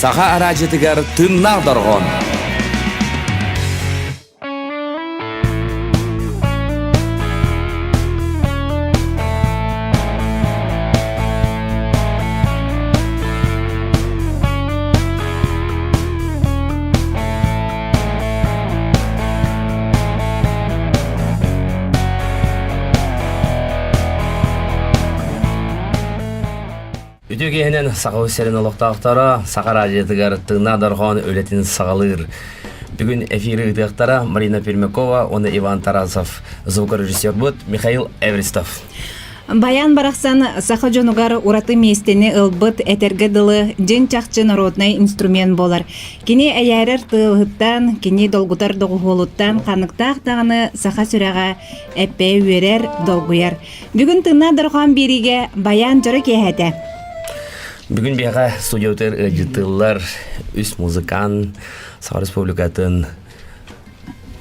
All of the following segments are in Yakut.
Саха араадьытыгар тыыннаах дорҕоон. Үтүө киһинэн Саха сирин олохтоохторо Саха радиотыгар тыыннаах дорҕоон үлэтин саҕалыыр. Бүгүн эфири ыытыахтара Марина Пермякова уонна Иван Тарасов, звукорежиссербут Михаил Эверстов. Баян барахсан саха дьонугар ураты миэстэни ылбыт этэргэ дылы дьиҥ-чахчы народнай инструмент буолар. Кини эйээрэр тыалыһыттан, кини долгутар доҕуһуолуттан ханыктаах даҕаны саха сүрэҕэ эппэ үөрэр, долгуйар. Бүгүн тыыннаах дорҕоон биэриигэ баян дьоро киэһэтэ. Бүгүн биһиэхэ студиятыгар ыалдьыттыыллар үс музыкант Саха Республикатын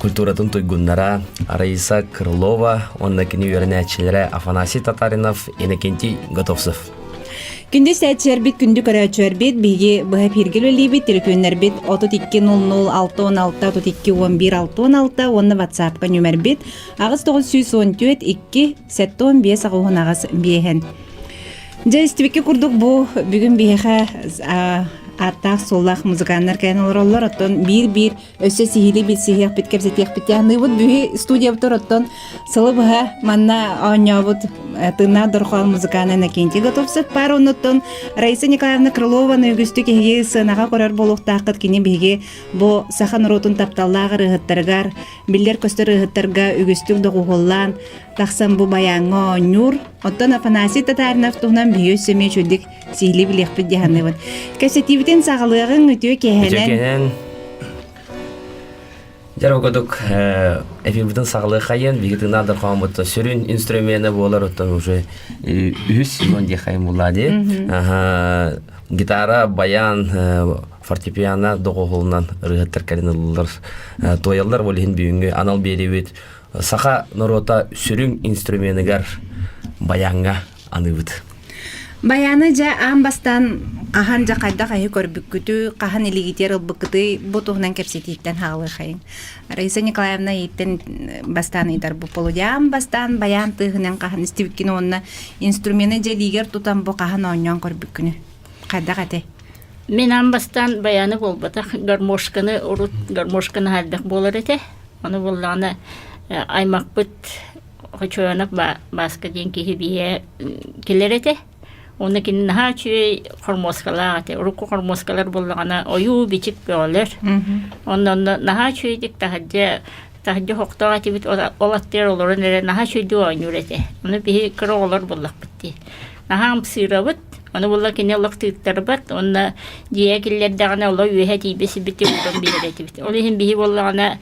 культуратын туйгуннара Раиса Крылова уонна кини үөрэнээччилэрэ Афанасий Татаринов, Иннокентий Готовцев. Күндү сээччилэрбит, күндү көрөөччүлэрбит, биһиги быһа эфиргэ үлэлиибит, төлөпүөннэрбит 32 00 616 32 11 66 уонна WhatsApp-ка нүмербит 8914 2 75 88 биэһэн. Дьэ, истибиккэ курдук бу бүгүн биһиэхэ ааттаах-суоллаах музыканнар кэлэн олороллор. Оттон биир-биир өссө сиһилии билсиһиэхпит, кэпсэтиэхпит аныыбыт. Бүһи студиябытыгар оттон сылы быһа манна оонньообут тыыннаах дорҕоон музыкана Иннокентий Готовцев баар. Оннуттан Раиса Николаевна Крылованы үгүстүк эһиги сыанаҕа көрөр буолуохтааххыт. Кини биһиги бу саха норуотун тапталлаах ырыаһыттарыгар, биллэр-көстөр ырыаһыттарга үгүстүк доҕуһуоллаан тахсан бу байааҥҥа оонньуур. Оттон Афанасий Татаринов туһунан биһиги өссө эмиэ үчүгдүк сиһилии билиэхпит дии саныыбын. Кэпсэтиибитин саҕалыаҕыҥ үтүө киэһэнэн. Үтүө Дьэ курдук эфирбитин саҕалыахайын биһиги тыыннаах дорҕооммут сүрүн инструмена буолар оттон уже үһүс сезон диэхайын булла дии. Гитара, баян, фортепиано доҕуһуолунан ырыаһыттар кэлин ыллылар туойаллар ол иһин бүгүҥҥү анал биэриибит саха норуота сүрүн инструменыгар баяҥҥа аныыбыт. Баяны дьэ аан бастаан хаһан дьэ хайдах эһи көрбүккүтүй, хаһан илигитигэр ылбыккытый бу туһунан кэпсэтииттэн хаалыахайын. Раиса Николаевна ииттэн бастаан ыйытар бу полудьаан бастаан баян тыаһынан хаһан истибиккин уонна инструмены дьэ илиигэр тутан бу хаһан оонньоон көрбүккүнүй? Хайдах этэй? Мин аан бастаан баяны буолбатах, гармошканы урут гармошканы хайдах буолар этэ. Ону буоллаҕына аймахпыт Хочоонов Бааска диэн киһи биһиэ кэлэр этэ. Уонна кини наһаа үчүгэй хормуоскалаах этэ. Урукку хормуоскалар буоллаҕына ойуу-бичик бөҕөлөр. Онно онно наһаа үчүгэйдик таһырдьа таһырдьа оһохтоох этибит ол аттыгар олорон эрэ наһаа үчүгэйдик оонньуур этэ. Ону биһи кыра оҕолор буоллахпыт дии. Наһаа ымсыырабыт. Ону буолла кини олох тыыттарбат уонна дьиэ киллэрдэҕинэ олох үөһэ тиийбэ сирбит ууран биэрэр этибит. Ол иһин биһи буоллаҕына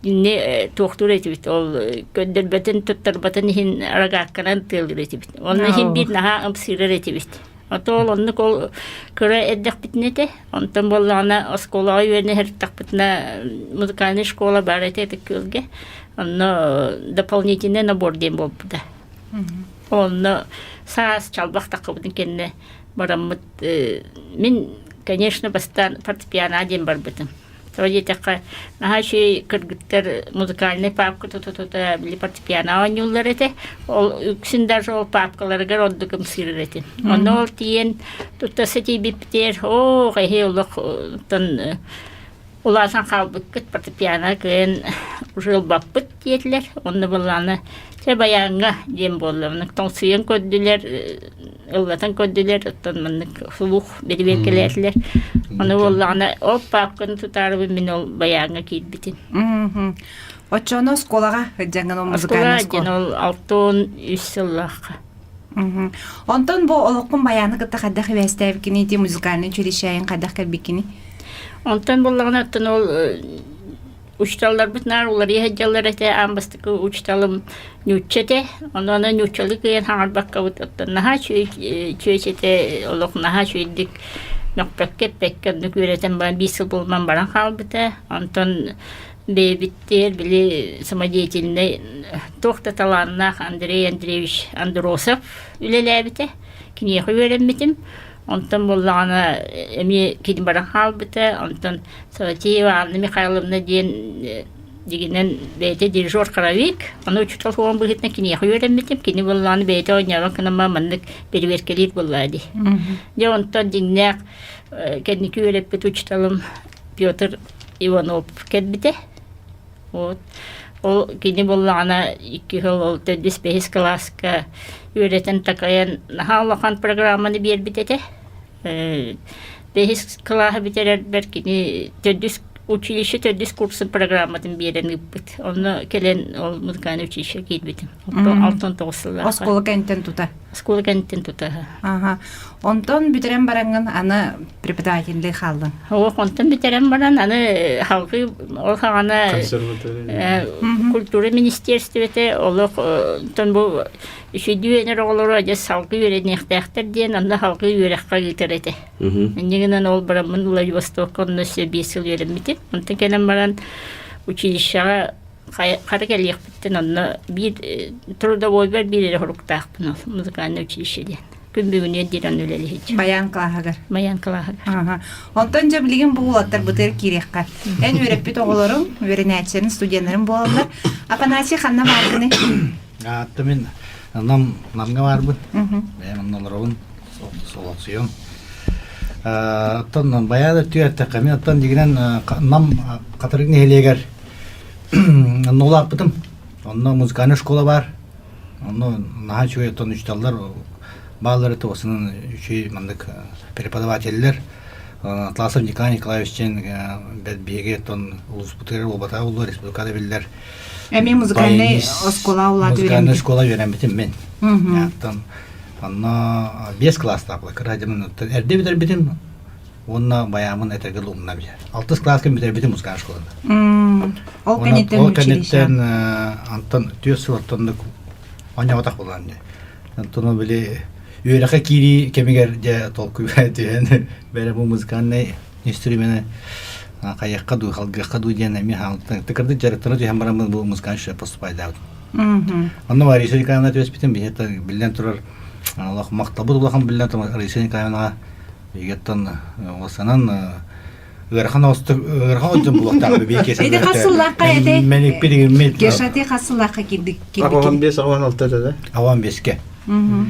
Ини туохтуур этибит ол көрдөрбөтүн туттарбатын иһин рогатканан тыалыыр этибит. Онно иһин биир наһаа ымсыырар этибит. Ото ол оннук ол кыра эрдэхпитинэ этэ. Онтон буоллаҕына оскуолаҕа үөрэнэ сырыттахпытына музыкальнай школа баар этэ Ытык Күөлгэ. Онно дополнительный набор диэн буолбута. Онно саас чалбах таххыбытын кэннэ бараммыт мин, конечно, бастаан фортепиано диэн барбытым. Тоҕо диэтэххэ, наһаа үчүгэй кыргыттар музыкальнай паапка тута-тута били фортепиано оонньууллар этэ. Ол үксүн даже ол паапкаларыгар ордук ымсыырар этим. Онно ол тиийэн туттарса тиийбиппитигэр, оо, эһи олох оттон улаатан хаалбыккыт фортепиано кыайан уже ылбаппыт диэтилэр. Онно былаана чэ байааҥҥа диэн буолла. Маннык тоҥсуйан көрдүлэр, ыллатан көрдүлэр, оттон маннык сулух бирибиэркэлээтилэр. Ону буоллаҕына ол паапканы тутаарыбын мин ол байааҥҥа киирбитим. Оччоно оскуолаҕа дьаҥан ол музыкальный школа. Диэн ол 63 сыллаахха. Онтон бу олоххун байааны кытта хайдах ибээстээбиккиний, ити музыкальный училищейын хайдах кэлбиккиний? Онтон буоллаҕына оттон ол учууталларбыт наар уларыйа сылдьаллар этэ аан бастакы учууталым нуучча этэ онон нууччалыы кыайан хаҥарбаккабыт оттон наһаа үчүгэй чүөч этэ олох наһаа үчүгэйдик мөхпөккө эппэккэ оннук үөрэтэн баран биир сыл буолан баран хаалбыта онтон бэйэбиттиэр били самодеятельнай туох да талааннаах Андрей Андреевич Андросов үлэлээбитэ киниэхэ үөрэммитим. Онтон буоллаҕына эмиэ кини баран хаалбыта. Онтон Саватеева Анна Михайловна диэн дьигинэн бэйэтэ дирижер хоровик, ону учуутал буолан быһыытынан киниэхэ үөрэммитим. Кини буоллаҕына бэйэтэ оонньообот гынан маннык бэрэбиэркэлиир буоллаҕа дии. Дьэ онтон дьиҥнээх кэнники үөрэппит учууталым Петр Иванов кэлбитэ. Вот. Ол кини буоллаҕына икки сыл ол төрдүс бэһис кылааска үөрэтэн такайан наһаа улахан программаны биэрбит этэ. Бэһис кылааһы бүтэрэрбэр кини төрдүс училище төрдүс курсун программатын биэрэн ыыппыт. Онно кэлэн ол музыкальное училище киирбитим. 69 сыллаахха. Оскуола кэнниттэн тута. Оскуола кэнниттэн тута. Аха. Онтон бүтэрэн бараҥҥын аны преподавателлии хааллыҥ. Ох, онтон бүтэрэн баран аны халгыы ол хаҕана культура министерствота олох онтон бу үчүгэй үөрэнэр оҕолору адьас салгыы үөрэниэхтээхтэр диэн онно салгыы үөрэххэ ыытар этэ. Инньэ гынан ол бараммын Владивостокка онно өссө биэс сыл үөрэммитим. Онтон кэлэн баран училищеҕа хара кэлиэхпиттэн онно биир трудовойбар биир эрэ хоруктаахпын ол музыкальное училище диэн. Күн бүгүнү диэн үлэлиһич. Баян кылааһыгар. Баян кылааһыгар. Онтон дьэ билигин бу уолаттарбытыгар киириэххэ. Эн үөрэппит оҕолоруҥ, үөрэнээччилэрин, студеннарын буолаллар. Афанасий ханна бааргыный? Аатта мин Нам Намҥа баарбын. Бэйэм онно олоробун, солоҥсуйуом. Оттон баян өттүгэр эттэххэ, мин оттон дьигинэн Нам Хатырык нэһилиэгэр онно улааппытым. Онно музыкальная школа баар. Онно наһаа үчүгэй оттон учууталлар бааллар этэ, осунун үчүгэй маннык преподавателлэр. Атласов Николай Николаевич диэн бэрт биһиги оттон улууспутугар буолбатаҕа буолуо, республикада биллэр Эмиэ музыкальнай оскуола улаат Музыкальная школа үөрэммитим мин. Оттон онно биэс кылаастаах кыра дьомун эрдэ бүтэрбитим уонна байаамын этэргэ умна билэр. Алтыс кылааска бүтэрбитим музыкальная школаны. Ол кэнниттэн Ол кэнниттэн антон түөрт сыл оттоннук оонньооботох буолан дии. Онтон били үөрэххэ киирии кэмигэр дьэ толкуйга түһэн бэрэ бу музыкальный инструмены хайыахха дуу, халгыахха дуу диэн эмиэ хаалыттан тыкырдык дьарыктана түһэн бараммын бу музыкальный поступайдаабытым. Онно Лариса Николаевна түбэспитим, биһиэхэ биллэн турар олох махталбыт улахан биллэн турар Лариса Николаевнаҕа биһигиттэн уолсанан ыарахан оҕустук ыарахан отдьон булуохтаах биир киэсэ Ити хас сыллаахха этэй? Мен Кешати хас сыллаахха киирдик? 85 86 да. 85-ке.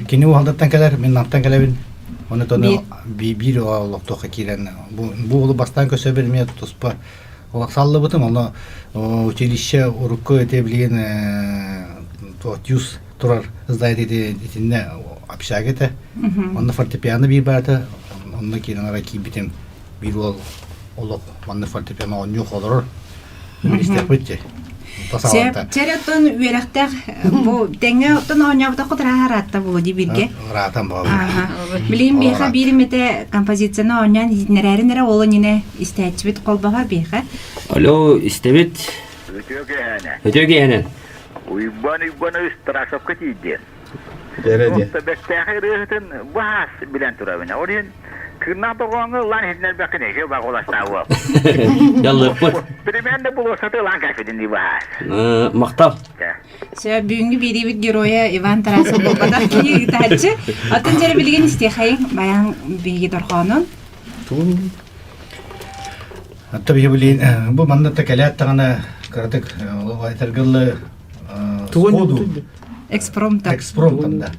Кини уһалдаттан кэлэр, мин Намтан кэлэбин. Оны тону биир олохтоохха киирэн бу уолу бастаан көрсөбүн эмиэ туспа саллыбытым. Онно училище урукку эти билигин тюз турар здание итиннэ общага этэ. Онно фортепиано биир баата, онно киирэн ара киирбитим. Биир уол олох манна фортепиано оонньуу олорор. Билистэхпит дии. Чэр оттон үөрэхтээх бу тэҥҥэ оттон оонньообутаххыт ыраатта буолуо дии бииргэ. Ыраатан буолла. Билигин биэхэ биир эмэтэ композицияны оонньоон иһитиннэрээрин эрэ ол иннинэ истээччибит холбоһор биэхэ. Алло, истэбит. Үтүө киэһэнэ. Үтүө киэһэнэн. Уйбан Уйбанович Тарасовка тиийдиэн. Дьэрэ диэн. Бэстээхэй ырыаһытын баһаас билэн турабын. Ол иһин кырнаах доҕооҥҥо ыллаан иһитиннэрбэккин эһиэ баҕаластаабыам. Яллыппыт. Примерно булуосаты ылаан кэлбитин дии баһаас. Махтал. Сөп, бүгүҥҥү биэриибит геройа Иван Тарасов буолбатах кини ыытааччы. Атын дьэрэ билигин истиэхэйиҥ баян биһиги дорҕоонун. Атта биһи билин бу манна та кэлээт даҕаны кыратык этэргэллы Тугун Экспромтом. Экспромтом да.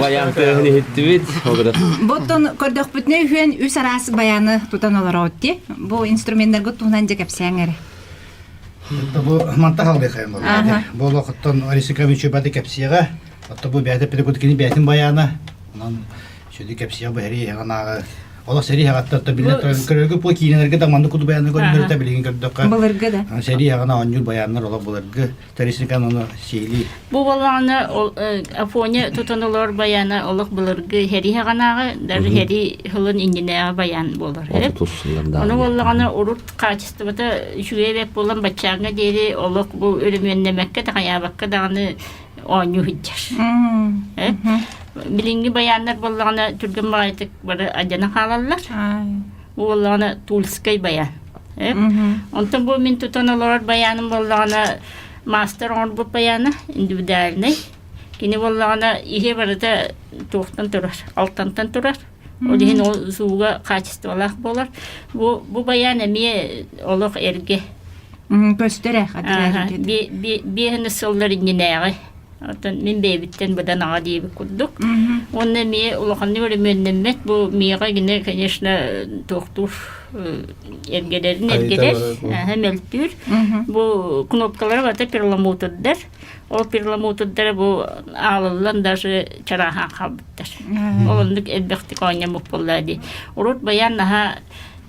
Баян тыаһын иһиттибит. Боттон көрдөхпүтүнэ үһүөн үс араас баяны тутан олороот ди. Бу инструменнаргыт туһунан дьэ кэпсээҥ эрэ. Бу манта халыахайым буолла. Бу олохоттон Алисикович баты кэпсиэҕэ. Отто бу бэйэтэ педагог кини бэйэтин баяна. Онон сүдү кэпсиэх бу сэрии хаҕанааҕы олох сэрии хаҕаттан биллэн турар көрөргө бу киинэлэргэ да маннык курдук баяны көрдөрүтэ билигин көрдөххө Былыргы да. Сэрии хаҕана оонньуур баяннар олох былыргы Тэрисникан ону сиилии. Бу буоллаҕына ол Афоня тутан олорор баяна олох былыргы сэрии хаҕанааҕы, даже сэрии сылын иннинээҕи баян буолар. Ону буоллаҕына урут хаачыстыбата үчүгэй эбэт буолан баччааҥҥа диэри олох бу өрөмүөннэмэккэ таҕайаабакка даҕаны оонньуу сылдьар. Билиҥҥи баяннар буоллаҕына түргэн баҕайытык бары алдьана хаалаллар. Бу буоллаҕына Тульскай баян. Онтон бу мин тутан олорор баяным буоллаҕына маастар оҥорбут баяна индивидуальнай. Кини буоллаҕына иһи барыта туохтан турар, алтантан турар. Ол иһин ол сууга качестволаах буолар. Бу бу баян эмиэ олох эргэ. Көстөр Биэһини сыллар иннинээҕи. Оттон мин бэйэбиттэн быдан аҕа диэбит курдук. Уонна эмиэ улаханнык өрөмүөннэммэт бу миэхэ гинэ, конечно, туохтуур эргэлэрин эргэлэр, мөлтүүр. Бу кнопкалара барыта перламутрдар. Ол перламутрдара бу аалыллан даже чарааһаан хаалбыттар. Ол оннук элбэхтик оонньоммут буолла дии. Урут баян наһаа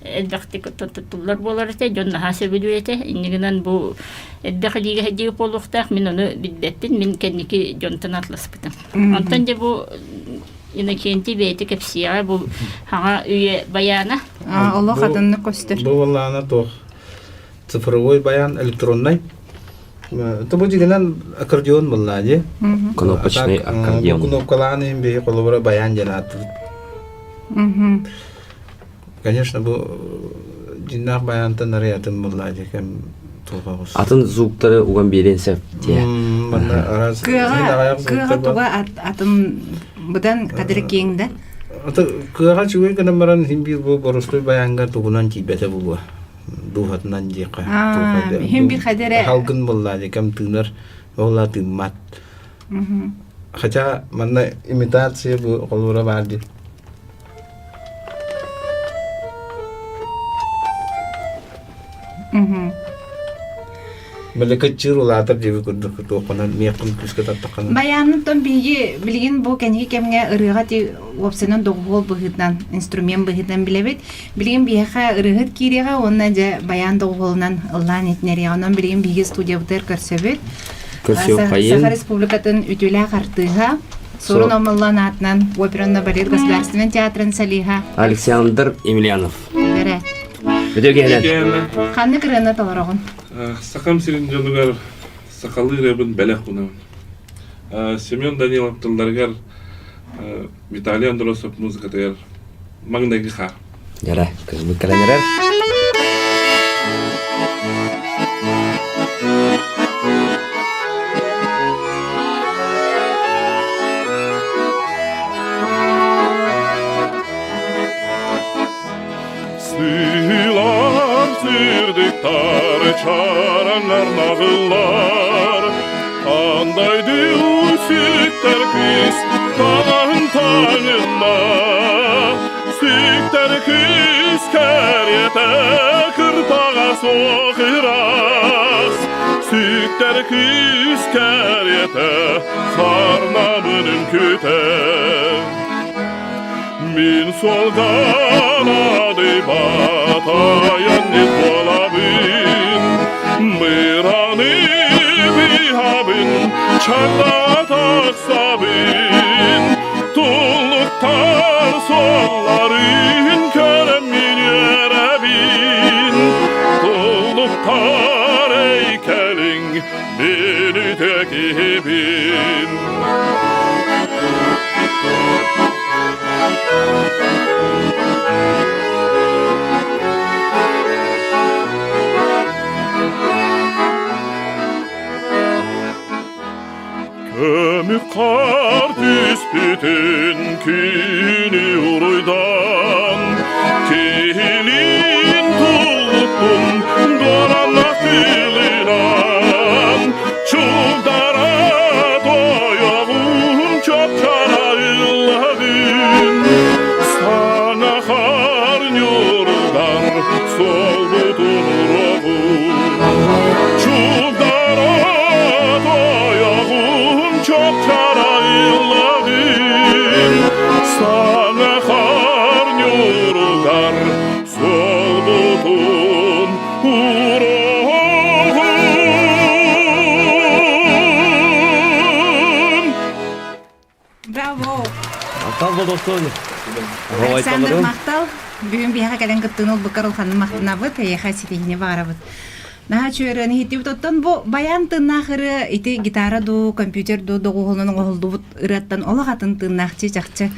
элбэхтик туттуллар буолар этэ, дьон наһаа сөбүлүүр этэ. Иннигинэн бу элбэх илиигэ сылдьыы буолуохтаах, мин ону билбэппин, мин кэнники дьонтон атласпытым. Онтон дьэ бу Иннокентий бэйэтэ кэпсиэҕэ бу хаҥа үйэ баяна. Олох атыннык көстөр. Бу буоллаҕына туох цифровой баян электроннай. То бу дьигинэн аккордеон буоллаа дии. Кнопочный аккордеон. Кнопкалаан иһин биһи холобура баян диэн ааттыыбыт. Конечно, бу дьиннээх баянтан арый атын буоллаа дии кэм туох Атын звуктары уган биэриэн сөп дии. Манна араас Кыаҕа кыаҕа туга атын быдан кадыры киэҥ да. Аты кыаҕа үчүгэй гынан баран син биир бу боростуой баянга тугунан тиийбэтэ буолуо. Дууһатынан диэххэ. Хин бир хадере. Халгын буоллаа дии кэм тыынар, ол тыыммат. Хотя манна имитация бу холуура баар дии. Били кыччыыр улаатар диэби курдук туоххунан миэххин күүскэ таттаххына. Баянын биһиги билигин бу кэнники кэмҥэ ырыаҕа ти уопсайынан доҕуһуол быһыытынан инструмент быһыытынан билэбит. Билигин биһиэхэ ырыаһыт киириэҕэ уонна дьэ баян доҕуһуолунан ыллаан иһитинэриэҕэ. Онон билигин биһиги студиябытыгар көрсөбүт. Көрсүөххэйин. Саха Республикатын үтүөлээх артыыһа Сурун Омоллоон аатынан операнна балет государственный театрын солиһа Александр Емельянов. Бэрэ. Өтө киһинэн. Ханнык ырыаны толороҕун? Сахам сирин дьонугар сахалыы ырыабын бэлэх уунабын. Семен Данилов тылларыгар Виталий Андросов музыкатыгар маҥнайгы хаар. Дьара, кыһыммыт кэлэн эрэр. Сыйлар сырдыктар, чараннар нағыллар, Андай сүттер кыз таң таңына, Сүттер кыз кәрете кырпаға соқырас, Сүттер кыз кәрете сарнамының күте. Мин солганады батайын не болабын, Мыраны бихабын чарлатақсабын, Тулуктар солларын. Ньуругар суолбутун уруогун Чугдара тойоҕун чопчара ыллаҕын Саҥа хаар ньуругар суолбутун уруогун Браво! Махтал болуохтун. Александр махтал. Бүгүн биһиэхэ кэлэн кыттыыны ылбыккар улаханнык махтанабыт, эйиэхэ ситиһиини баҕарабыт. Наһаа үчүгэй иһиттибит. Оттон бу баян тыыннаах ырыа ити гитара дуу, компьютер дуу доҕуһуолунан оҥоһуллубут ырыаттан олох атын тыыннаах чахчы.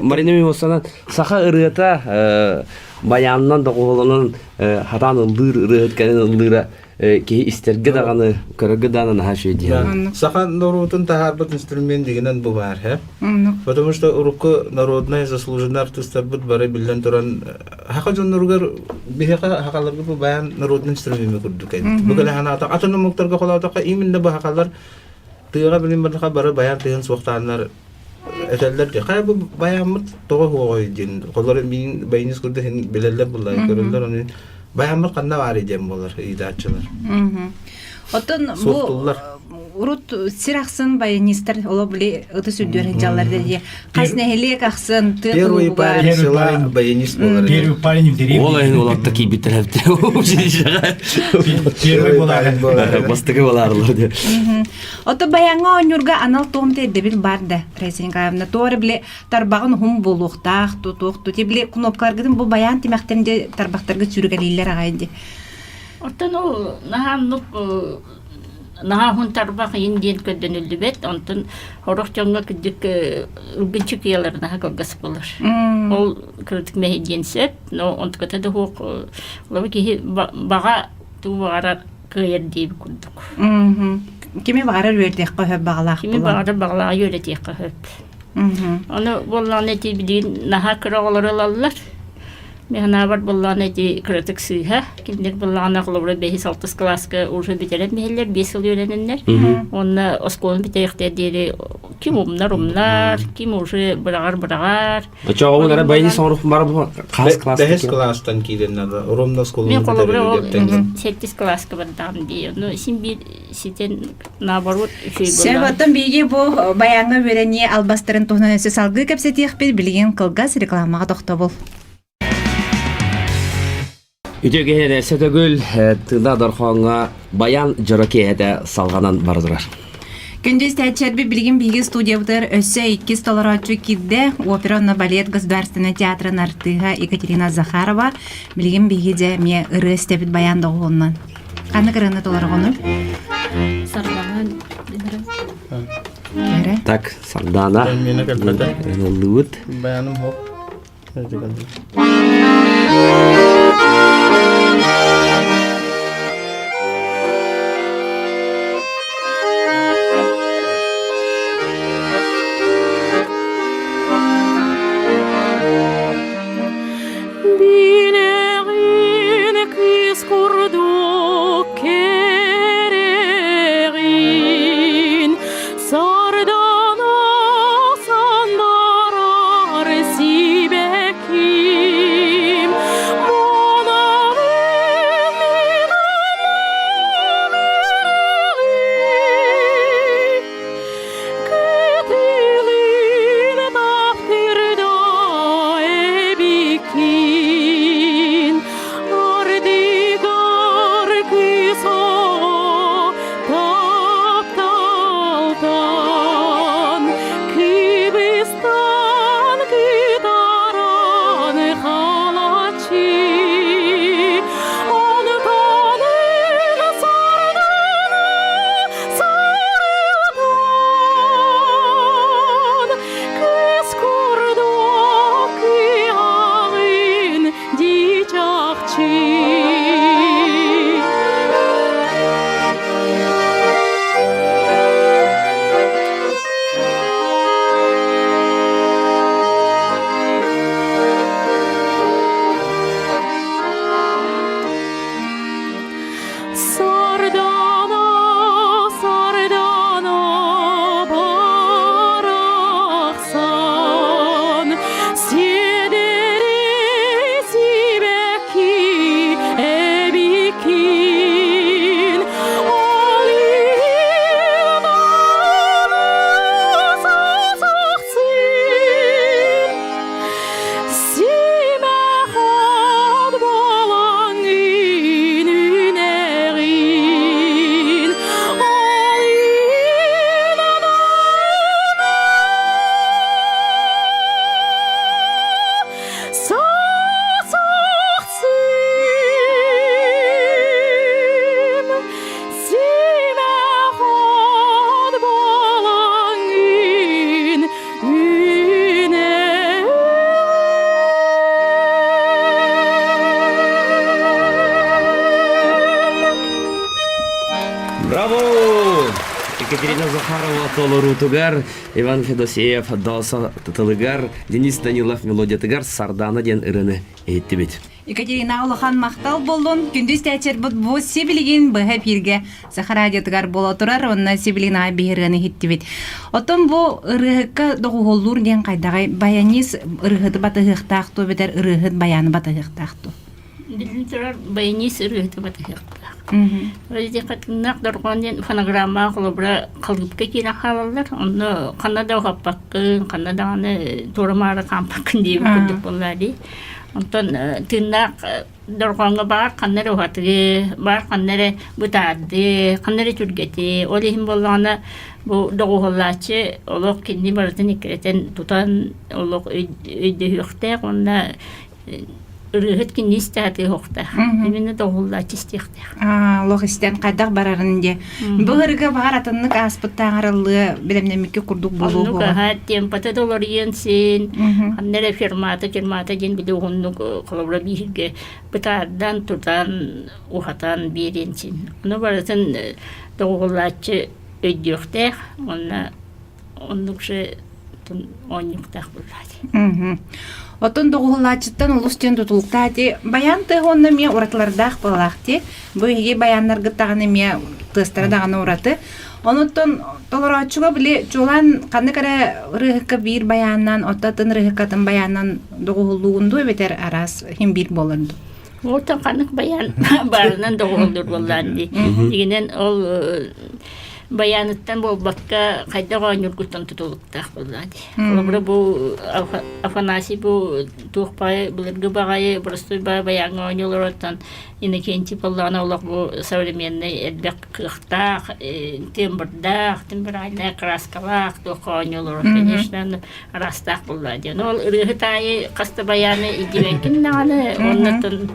Марина Мимосана саха ырыата баянынан доҕуһуолунан хатаан ыллыыр ырыаһыт кэлин ыллыыра киһи истэргэ даҕаны, көрөргө даҕаны наһаа үчүгэй дии. Саха норуотун таһаарбыт инструмент дигинэн бу баар, һэ? Потому что урукку народная заслуженный артистарбыт бары биллэн туран хаха дьонноругар биһиэхэ хахаларга бу баян народный инструмент курдук эбит. Бу кэлэ ханаата атын омуктарга холоотоххо именно бу хахалар тыаҕа билин бардаха бары баян тыһын суохтааннар этэллэр ди хайа бу баяммыт тоҕо хуоҕой диэн холор миин баянист курдук хин билэллэр буллар көрөллөр ону баяммыт ханна баар диэн буолар ыйытааччылар. Оттон бу урут сир ахсын баянистар оло били ытыс үрдүөр сылдьаллар дии. Хас нэһилиэк ахсын тыа Первый парень села баянист буолар. Первый парень в деревне. Ол айын олорто киирбиттэр Первый буолар. Бастакы буолаарлар диye. Ото баяҥҥа оонньуурга анал туом ирдэбил бар да, Раиса Николаевна. Туора били тарбаҕын уһун буолуохтаах, тутуох тути били кнопкаларгытын бу баян тимэхтэн де тарбахтарга сүргэлииллэр аҕай ди. Оттон ол наһаа оннук наһаа уһун тарбах иин диэн көрдөнүллүбэт, онтон сорох дьоҥҥо кырдьык ылгынчы кыйалар наһаа кылгас буолар. Ол кырдьык мэһэйдиэн сөп, но онтуката да суох олору киһи баҕа тугу баҕарар кыайар диэбит курдук. Кими баҕарар үөрдиэххэ сөп баҕалаах Кими баҕарар баҕалааҕы үөрэтиэххэ сөп. Ону буоллаҕына ити билигин наһаа кыра оҕолору ылаллар. Мин санаабар буоллаҕына ити кыратык сыыһа. Кинилэр буоллаҕына холобура бэһис-алтыс кылааска уже бүтэрэн биһэллэр, биэс сыл үөрэнэннэр. Уонна оскуоланы бүтэриэхтэр диэри ким умнар умнар, ким уже быраҕар быраҕар. Очоҕун эрэ баянист оҥорух бар бу хас класс Бэһис класстан киирэн надо. Ровно оскуоланы Мен холобура ол бүтэрэригэр сэттис класска бардаҕым дии. Ону син биир ситэн наоборот үчүгэй Сөп, буоллаҕа. оттон биһиги бу баяҥҥа үөрэнии албастарын туһунан өссө салгыы кэпсэтиэхпит. Билигин кылгас рекламаҕа тохтобул. Үтүө киһи Сөтөгүл тыына дорхооҥҥо баян дьоро киэһэтэ салҕанан бара турар. Күндү истээччилэрбит билигин биһиги студиябытыгар өссө иккис толорооччу киирдэ. Опера уонна балет государственнай театрын артыыһа Екатерина Захарова. Билигин биһиги дьэ эмиэ ырыа истэбит баян доҕуһуонунан. Ханнык ырыаны толороҕунуй? Сардаана Так, Сардаана. Ыллыбыт. Баяным хоп. Билэҕин кыыс курдук кэрэҕин, Сардана сандарар сибэккин. Браво! Екатерина Захарова толоруутугар, Иван Федосеев Доосо тылыгар, Денис Данилов мелодиятыгар Сардана диэн ырыаны иһиттибит. Екатерина улахан махтал боллун. Күндү истээччилэрбит бу сибилигин быһа эфиргэ Саха радиотыгар буола турар уонна сибилигин аҕай биһи ырыаны иһиттибит. Оттон бу ырыаһыкка доҕуһуоллуур диэн хайдаҕай баянист ырыаһыты батыһыахтаах дуо эбэтэр ырыаһыт баяны батыһыахтаах дуо? Биллэн турар, баянист ырыаһыты батыһыахтаах. Вроде тыыннаах дорҕоон диэн фонограмма холобура халыыпка киирэн хаалаллар. Онно ханна да уһаппаккын, ханна даҕаны туора-маары хаампаккын диэбит курдук буолла дии. Онтон тыыннаах дорҕооҥҥо баар ханна эрэ уһатыы, баар ханна эрэ бытаардыы, ханна эрэ түргэтии. Ол иһин буоллаҕына бу доҕуһуоллааччы олох кинини барытын иккирэтэн тутан олох өйдөһүөхтээх уонна ырыаһыт кинини истэ сатыахтаах. Именно доҕуһуллааччы истиэхтээх. Олох истэн хайдах барарын диэ. Бу ырыга баҕар атыннык ааспыттааҕар ыллыа бэлэмнэммиккэ курдук буолуо Оннук аха темпата да уларыйыан син, ханна эрэ фермата фермата диэн били уһуннук холобура бииргэ бытаардан тутан уһатан биэриэн син. Ону барытын доҕуһуллааччы өйдүөхтээх уонна оннук же оонньуктаах буоллаати. Оттон доҕуһуллааччыттан олус диэн тутулуктаах ити баян тыаһа уонна эмиэ уратылардаах буолаах дии. Бу эһиги баяннаргыт даҕаны эмиэ тыастара даҕаны ураты. Онуттан толорооччуга били чуолаан ханнык эрэ ырыаһыкка биир баянынан, оттон атын ырыаһыкка атын баянынан доҕуһуллуугун дуу эбэтэр араас иһин биир буолар дуу? Оттон ханнык баян баарынан доҕуһуллуур буоллаан дии. Дигинэн ол баяныттан буолбакка хайдах оонньуургуттан тутулуктаах буоллаа дии. Холобура бу Афанасий бу туох баҕайы былыргы баҕайы боростуой баҕайы баяҥҥа оонньуулароттон Иннокентий буоллаҕына олох бу современный элбэх кыахтаах, тембрдаах, тембральная краскалаах туохха оонньуулар конечно араастаах буоллаа диэн. Ол ырыаһыт аайы хас да баяны илдьибэккин даҕаны оннуттан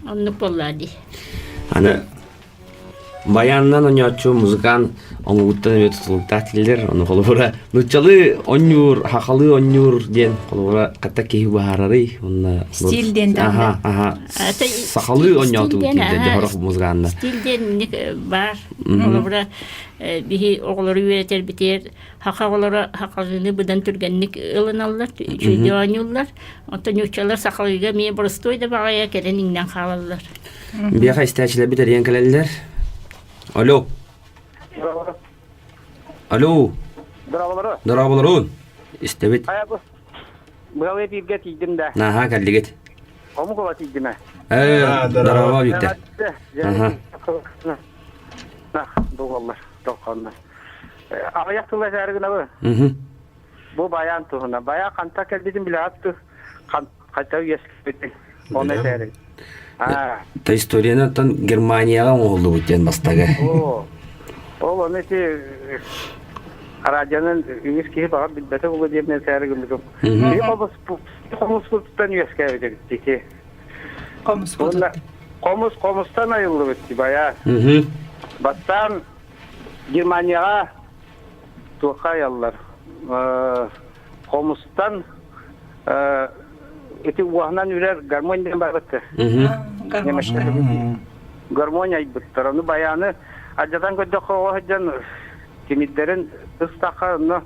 оннук буоллаа дии. Аны Баянынан оонньооччу музыкант оҥоһуттан эмиэ тутулуктаах дииллэр. Ону холобура нууччалыы оонньуур, хахалыы оонньуур диэн холобура хатта киһи быһаарарый уонна Стиль диэн аха аха сахалыы оонньоотубут дииллэр дьоһорох музыканнар. Стиль диэн инник баар. Холобура биһи оҕолору үөрэтэрбитигэр хаха оҕолоро хахалыыны быдан түргэнник ылыналлар, үчүгэйдик оонньууллар. Оттон нууччалар сахалыыга эмиэ боростуой да баҕайы кэлэн иҥнэн хаалаллар. Биэхэ истээччилэрбит эрийэн кэлэллэр. Алло. Алло. Дорооболору. Дорооболорун. Истэбит. Быһалыы бииргэ тиийдим да. Наһаа кэллигит. Омук тиийдим ээ. Э, дорообо Виктор. Аха. Дуоллар, толконнор. Аҕыйах тыл этээри гынабы. Бу баян туһуна. Баян ханта кэлбитин билэҕит Хайта үөскэппитин оны этээрин. Та историяны оттон Германияҕа оҥоһуллубут диэн бастагы. Оо. Ол ону ити радионан үгүс киһи баҕар билбэтэ буолуо диэн этээри гыммытым. Киһи хомус хомуспуттан үөскээбит эбит ити. Хомуспутуттан. Хомус хомустан айыллыбыт бая. Бастаан Германияҕа туохха айаллар? Хомустан ити уоһунан үрэр гармонь диэн барбыттар. Гармонь айбыттар. Ону баяны алдьатан көрдөххө оҕо сылдьан тимирдэрин ыстахха онно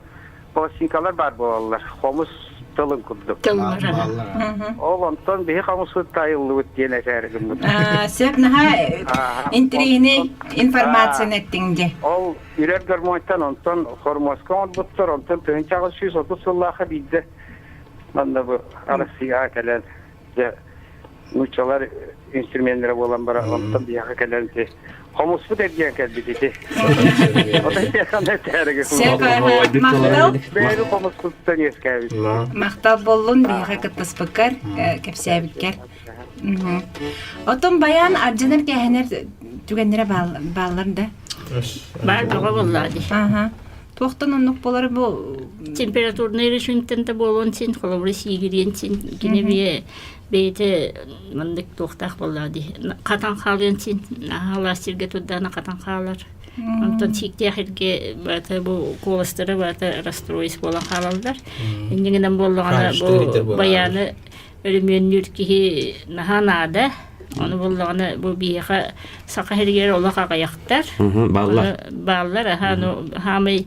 пластинкалар баар буолаллар. Хомус тылын курдук. Ол онтон биһи хомуспут айыллыбыт диэн этээри гыммыт. Сөп наһаа интриһинэй информацияны эттиҥ дьэ. Ол үрэр гармонтан онтон хормуоска оҥорбуттар, онтон 1830 сыллаахха биирдэ манна бу Арассыыйаҕа кэлэн дьэ нууччалар инструменнара буолан баран онтон биһиэхэ кэлэн ити хомуспут эргийэн кэлбит ити. Бэйэни хомуспуттан үөскээбит. Махтал боллун биһиэхэ кыттыспыккар, кэпсээбиккэр. Оттон баян ардьанар кээһэнэр түгэннэрэ бааллар да? Баар бөҕө буоллаа дии. Аха. Туохтан оннук буолар бу? Температурный режимтэн да буолуон син, холобура сиигириэн син, кини бэйэ бэйэтэ маннык туохтаах буоллаа дии. Хатан хаалыан син, аһаалаах сиргэ турдаана хатан хаалар. Онтон сииктээх иргэ баата бу куоластара баата расстройство буолан хаалаллар. Иннигинэн буоллаҕына бу баяны өрөмүөннүүр киһи наһаа наада. Ону буллаҕына бу биһиэхэ саха сиригэр олох аҕыйахтар. Бааллар. Бааллар, аха, ну хаамай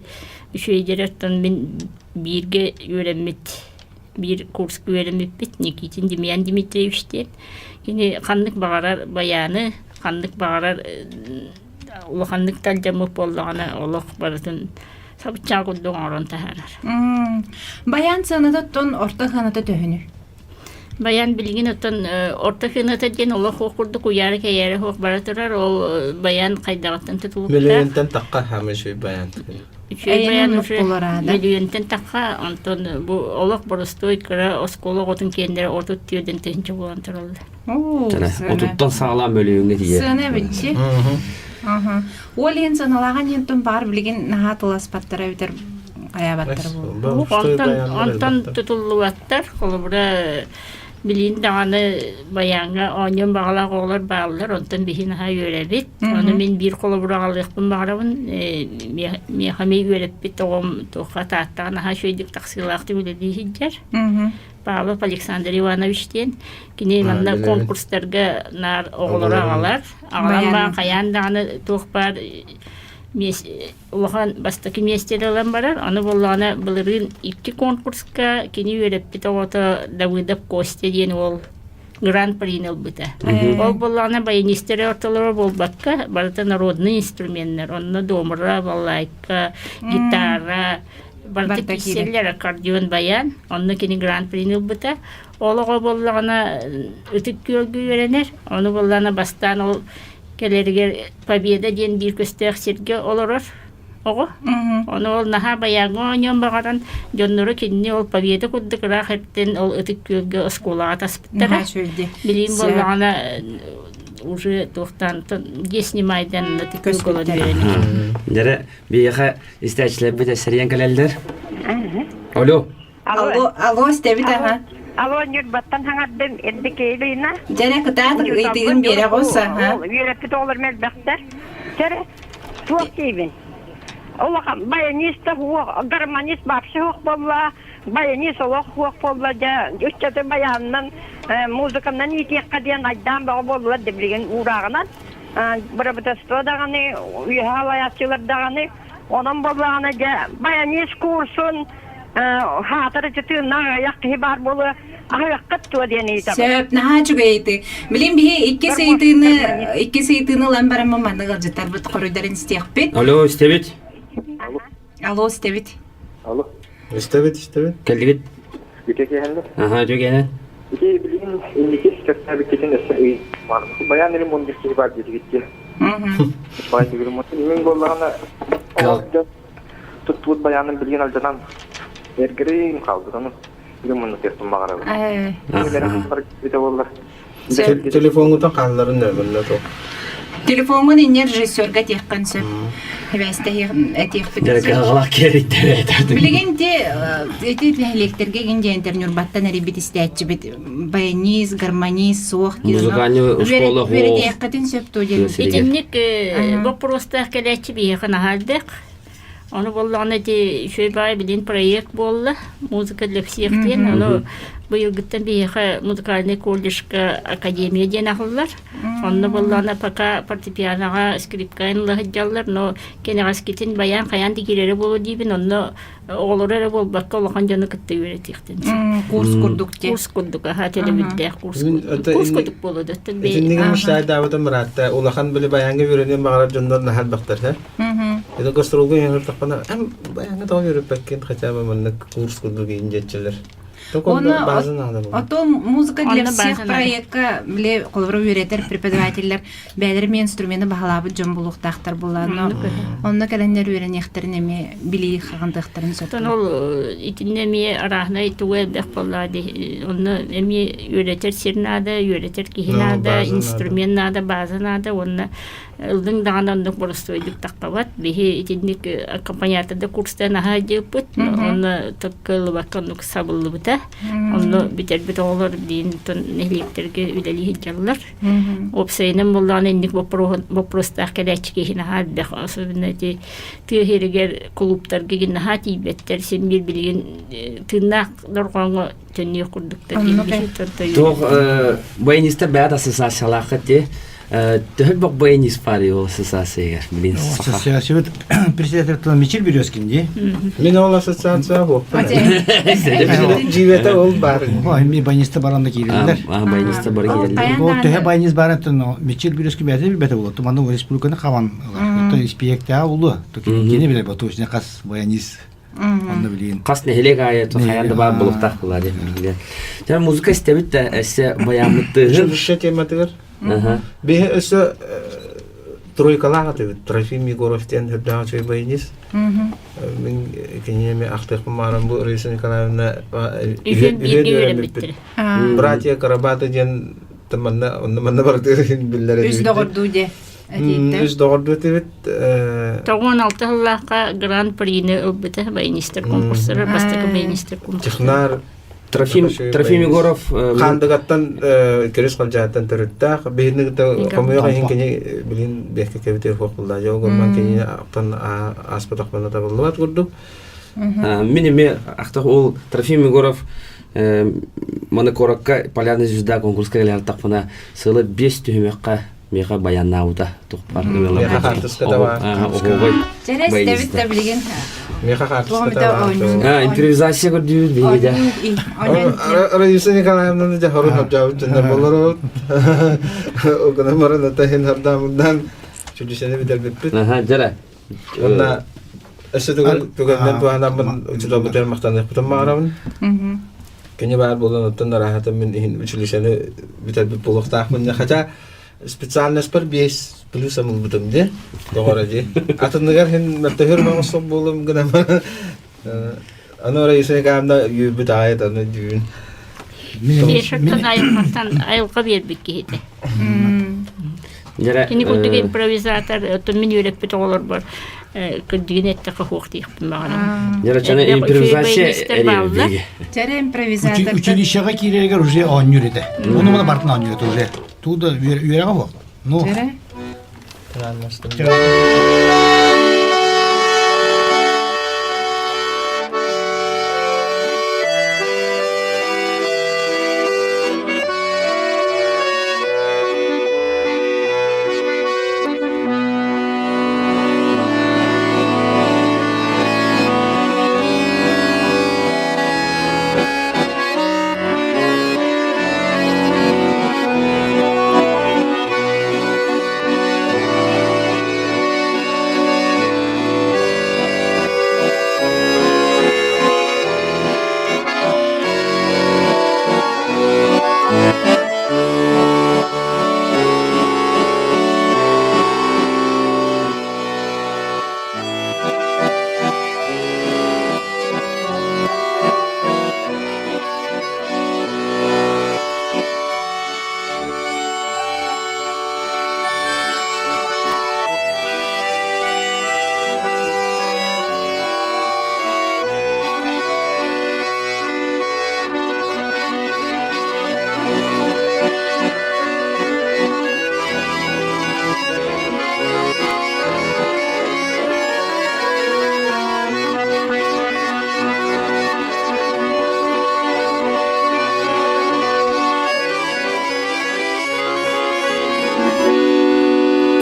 үчүгэйдэр мин бииргэ үөрэммит биир курска үөрэммиппит Никитин Демьян Дмитриевич диэн. Кини ханнык баҕарар байааны, ханнык баҕарар улаханнык талдьаммыт буоллаҕына олох барытын сабыччаа курдук оҥорон таһаарар. Баян сыаната оттон орто сыаната төһөнүй? Баян билигин оттон орто сыаната диэн олох суох курдук уйаары-кэйээри суох бара турар. Ол баян хайдаҕыттан тутулуктаах. Мөлүйүөнтэн тахха хаамыы үчүгэй баян. Үчүгэй баян уже мөлүйүөнтэн тахха, онтон бу олох боростуой кыра оскуола оҕотун киэннэрэ 34 тыһыынча буолан тураллар. Отуттан саҕалаан мөлүйүөҥҥэ тиийэр. Сыана эбитчи. Ол иһин сыаналааҕын иһин баар билигин наһаа тыласпаттара эбэтэр хайаабаттар буолуо. Онтон онтон тутуллубаттар. Холобура билин даҕаны байааҥҥа оонньуон баҕалаах оҕолор бааллар, онтон биһи наһаа үөрэбит. Ону мин биир холобура аҕалыахпын баҕарабын. Миэхэ эмиэ үөрэппит оҕом туохха Тааттаҕа наһаа үчүгэйдик тахсыылаахтык үлэлии сылдьар. Павлов Александр Иванович диэн. Кини манна конкурстарга наар оҕолору аҕалар. Аҕалан баан хайаан даҕаны туох баар улахан бастакы миэстэни ылан барар. Аны буоллаҕына былырыын икки конкурска кини үөрэппит оҕото Давыдов Костя диэн уол гран-прини ылбыта. Ол буоллаҕына баянистар ортолоро буолбакка, барыта народный инструменнар. Онно домра, балалайка, гитара, барыта киирсэллэр, аккордеон, баян. Онно кини гран-прини ылбыта. Ол оҕо буоллаҕына Ытык Күөлгэ үөрэнэр. Ону буоллаҕына бастаан ол кэлэригэр Победа диэн биир көстөөх сиргэ олорор оҕо. Ону ол наһаа байааҥҥа оонньуон баҕаран, дьонноро кинини ол Победа курдук ыраах эртэн ол Ытык Күөлгэ оскуолаҕа таспыттара. Билиим буоллаҕына уже туохтаан где снимайдан Ытык Күөлгэ олорон үөрэнэр. Дьэрэ, биһиэхэ истээччилэрбит эссэрийэн кэлэллэр. Алло. Алло, алло, истэбит аха. Алло, Ньурбаттан хаҥардым, Эрдикейлина. Дьэрэ кытаат ыйытыгын биэрэ оҕус, аха. Үөрэппит оҕолор мэлбэхтэр. Чэрэ, туох диибин? Улахан баянист да суох, гармонист вообще суох буолла, баянист олох суох буолла, дьэ, ыччаты баянынан, музыканан иитиэххэ диэн айдаан бөҕө буоллулар да билигин уурааҕынан. Бырабытаство даҕаны, үөһэ алайааччылар даҕаны, Онон буоллаҕына дьэ баянист курсун хаатар ычытыыннаах аҕыйах киһи баар буолуо аһыаххыт дуо диэн ыйытабын. Сөп, наһаа үчүгэй ыйытыы. Билин биһи иккис ыйытыыны иккис ыйытыыны ылан бараммын маннык ыалдьыттарбыт хоруйдарын истиэхпит. Алло, истэбит. Алло, истэбит. Алло. Истэбит, истэбит. Кэллигит. Үтө киэһэллэр. Аха, үтө киэһэ. Ити билигин инники кэпсээбиккитин өссө ый баян или мундир киһи бар диэтигит Мин буоллаҕына дьон туттубут баянын билигин алдьанан эргэрин хаалбыт ону билигин муннукуохпун баҕарабын. Бүтэ буоллар. Телефоҥҥутун хаалларын нөмөрүнэ туох. Телефоҥҥун инньэ режиссерга этиэххин сөп. Этиэхпит. Дьарык киэриттэр. Билигин ти ити нэһилиэктэргэ гин диэнтер Ньурбаттан эрийбит истээччибит баянист, гармонист суох диэн Музыкальный школа үөрэтиэххитин сөп дуо диэн. Итинник боппуруостаах кэлээччи биһиэхэ наһаа элбэх. Ону буоллаҕына ити үчүгэй баҕайы билин проект буолла музыка для всех диэн. Ону быйылгыттан биһиэхэ музыкальный колледжка академия диэн аһыллар. Онно буоллаҕына пока фортепианоҕа скрипкаҕа ыла сылдьаллар, но кэнэҕэскитин баян хайаан да киирэрэ буолуо диибин, онно оҕолору эрэ буолбакка улахан дьону кытта үөрэтиэхтин сөп. Курс курдук дии. Курс курдук, аха төлөбүрдээх курс курдук. Курс курдук буолуо да. Итиннигин муштаайдаабытым быраатта улахан били баяҥҥа үөрэниэн баҕарар дьоннор наһаа элбэхтэр һэ. Это гастролга үөрэттэхпинэ эм баяҥҥа тоҕо үөрэппэккин хотя бы маннык курс курдук иин диэччилэр. Ото музыка для всех проекка биле холобура үөрэтэр преподавателлэр бэйэлэрэ эмиэ инструмены баһылаабыт дьон буолуохтаахтар буолаанно онно кэлэннэр үөрэниэхтэрин эмиэ билии хаҕындыахтарын сөп. Ол итиннэ эмиэ арааһынай тугу элбэх буоллаа онно эмиэ үөрэтэр сир наада, үөрэтэр киһи наада, инструмент наада, база наада уонна ыллыҥ даҕаны оннук боростуойдук таххабат. Биһи итинник аккомпаниаторда курстан аһаа дьыппыт, онно кыаллыбакка оннук сабыллыбыта. оскуолата. Онно бүтэрбит оҕолор билигин нэһилиэктэргэ үлэлии сылдьаллар. Уопсайынан буоллаҕына инник боппуруостаах кэлээччи киһи наһаа элбэх. Особенно ити тыа сиригэр кулууптарга игин наһаа тиийбэттэр. Син биир билигин тыыннаах дорҕооҥҥо төннүөх курдуктар Туох баянистар бэйэт ассоциациялааххыт дии. Төһө бок баянист баар ол ассоциациягар? Билин саха. Ассоциациябыт председатель Мичил Березкин дии. Мин ол ассоциация буолпун. Дьиибэтэ ол баар. Ми баяниста баран да киирэллэр. Баяниста бары киирэллэр. Ол төһө баянист баарын Мичил Березкин бэйэтэ билбэтэ буолуо. Манна республиканы хабан ылар. То испиэктээх улу. Кини билэр точно хас баянист Онно билигин. Хас нэһилиэк аайы хайаан да баар булуктаах буолаа диэн билигин. Дьэ музыка истэбит да өссө баяммыт тыаһын. Училище тематыгар. Биһи өссө тройкалаах этибит. Трофим Егоров диэн үрдээх үчүгэй баянист. Мин кинини ахтыахпын баҕарам бу Раиса Николаевна үһүөн бииргэ үөрэммиттэр. Братья Карабаты диэн манна онно манна барытыгар биллэр Үс доҕордуу дьэ. Үс доҕордуу этибит. 96 сыллаахха гран-прини ылбыта баянистар конкурстара, бастакы баянистар конкурстара. Технар Трофим, Трофим Егоров Хаандыгаттан Кирис Халдьааттан төрүттээх. Биһини кытта хомуйах иһин кини билин бэккэ кэбитэр хуохпуллаа. Дьэ огурман кини аттан ааспатахпына табыллыбат курдук. Мин эмиэ ахтах ол Трофим Егоров маны куоракка Полярная звезда конкурска кэлэр сылы 5 түһүмэххэ миэхэ баяннаабыта тухпар Миэхэ хаартыска да баар. Оһуобай. Чэрэ истэбит да билигин. Миэхэ хаартыска да баар. Импровизация көрдүүбүт биһиги да. Раиса Николаевнаны дьэ хорун хапжаабыт дьоннор болорут. Огына маран атаһын хардаамындан чүлүсэни бүтэрбиппит. Аха, дьэрэ. Уонна өссө түгэн түгэннэн туһанаммын учууталбытыгар махтаныахпытын баҕарабын. Кини баар буолан оттон араһатын мин иһин училищены бүтэрбит буолуохтаахпын. Хотя специальностьпар 5 плюсом ылбытым дии. Доҕоро дии. Атыныгар хин мөлтөһөр оҥостох буолум гынан Аны Раиса Николаевна үөрбүт аайы аны дүүн. Кешаттан айылҕаттан айылҕа биэрбит киһитэ. Кини курдук импровизатор, оттон мин үөрэппит оҕолорбор кырдьыгын эттэххэ суох диэхпин баҕарабын. Дьара импровизация Чэрэ импровизатор. Училищеҕа киирэригэр уже оонньуур этэ. Ону маны бартын оонньуур этэ уже. Туда үөрэҕэ буол. Ну. Чэрэ.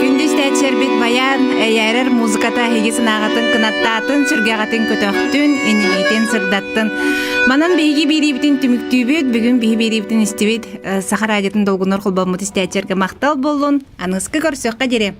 Күндү истээччилэрбит баян эйээрэр музыката эһиги санааҕытын кынаттаатын, сүргэҕитин көтөхтүн, иннигитин сырдаттын. Манан биһиги биэриибитин түмүктүүбүт, бүгүн биһи биэриибитин истибит Саха радиотын долгуннар холбоммут истээччилэргэ махтал буоллун. Аныгыскы көрсүөххэ диэри.